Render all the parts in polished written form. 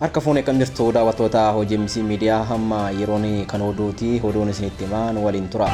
Harka fuune akkam jirtu daawwattoota Hojii MC Miidiyaa hamma yeroon kan oduuti oduun isinitti himaa nu waliin tura.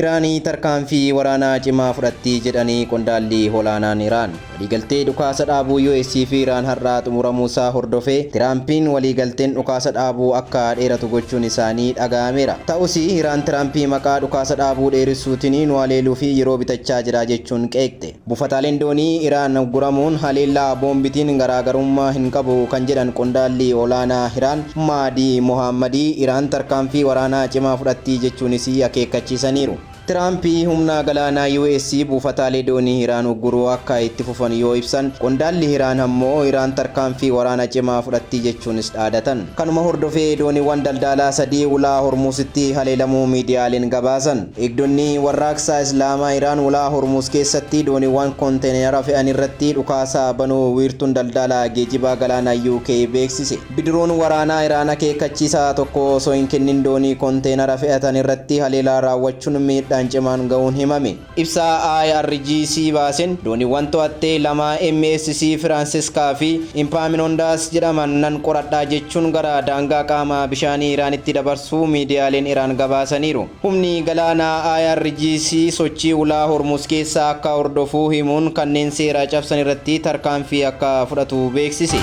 Iraan tarkaanfii waraanaa cimaa fudhatti jedhanii qondaalli olaanaan Iraan. Waliigaltee dhukaasa dhaabuu US fi Iraan har'aa xumuramuusaa hordofee Tiraampiin waliigalteen dhukaasa dhaabuu akka dheeratu gochuun isaanii dhaga'ameera. Ta'us Iraan Tiraampii maqaa dhukaasa dhaabuu dheeressuutiin nu haleeluu fi yeroo bitachaa jira jechuun qeeqxe. Buufataaleen doonii Iraan ugguramuun haleellaa boombitiin garaagarummaa hin qabu kan jedhan qondaalli olaanaa Iraan Maadii Mohaammadii Iraan tarkaanfii waraanaa cimaa fudhatti jechuunis akeekkachiisaniiru. Tiraamp humna galaanaa US buufataalee doonii Iraan ugguruu akka itti fufan yoo ibsan, qondaalli Iraan ammoo Iraan tarkaanfii waraana cimaa fudhatti jechuunis dhaadatan. Kanuma hordofee dooniiwwan daldalaa sadii ulaa Hormuuzitti haleelamuu miidiyaaleen gabaasan. Eegdonni warraaqsa Islaamaa Iraan ulaa Hormuuz keessatti dooniiwwan konteenara fe'an irratti dhukaasa banuu wiirtuun daldala geejibaa galaanaa UK beeksise. Bidiruun waraanaa Iraan akeekkachiisa tokko osoo hin kennin doonii konteenara fe'atan irratti haleelaa raawwachuun miidhaan cimaan ga'uun himame. Ibsa IRGC baaseen dooniiwwan to'attee lama MSC Firaansiiskaa fi Impaminondaas jedhaman nan qoradhaa jechuun gara daangaa qaama bishaanii Iraanitti dabarsuu miidiyaaleen Iraan gabaasaniiru. Humni galaanaa IRGC sochii ulaa Hormuz keessaa akka hordofuu himuun kanneen seera cabsan irratti tarkaanfii akka fudhatu beeksise.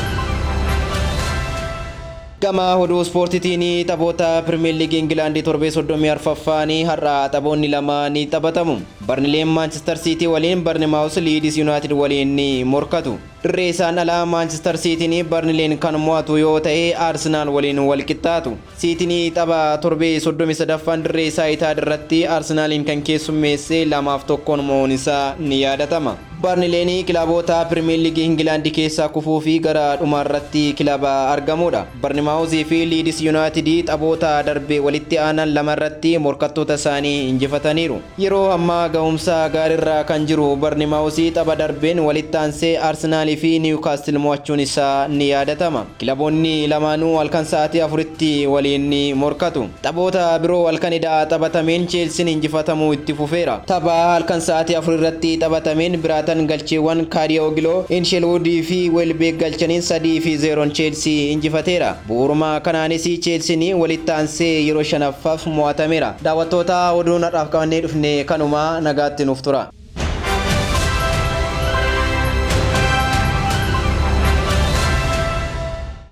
Gama oduu ispoortiitiin taphoota Pirimeer Liigii Ingilaandii torbee 34ffaan har'a taphoonni lama ni taphatamu. Barnileen Maanchister Siitii waliin, Barnimaawus Liidis Yuunaayitid waliin ni morkatu. Dirree isaan alaa Maanchister Siitiin Barnileen kan mo'atu yoo ta'e Arsenaal waliin wal qixxaatu. Siitiin tapha torbee 33ffaan dirree isaa Itaad irratti Arsenaaliin kan keessummeesse 2-1 mo'uun isaa ni yaadatama. Barnileen kilaboota Pirimeer Liigii Ingilaandii keessaa kufuu fi gara dhumaarratti kilaba argamudha. Barnimaawuzii fi Liidis Yuunaayitid taphoota darbe walitti aanan lama irratti morkattoota isaanii injifataniiru. Yeroo ammaa ga'umsa gaariirra kan jiru Barnimaawuzii tapha darbeen walitti aansee Arsenaalii fi Niwukaastil mo'achuun isaa ni yaadatama. Kilaboonni lamaanuu halkan sa'aatii 4tti waliin ni morkatu. Taphoota biroo halkan edaa taphatameen Cheelsiin injifatamuu itti fufeera. Tapha halkan sa'aatii 4 irratti taphatameen Biraatan galcheewwan Kaadiyoogiloo, Inshelwuudii fi Weelbeek galchaniin 3 fi 0n Cheelsii injifateera. Bu'uuruma kanaanis Cheelsiin walitti aansee yeroo shanaffaaf mo'atameera. Daawwattoota, oduun har'aaf qabannee dhufne kanuma, nagaatti nuuf tura.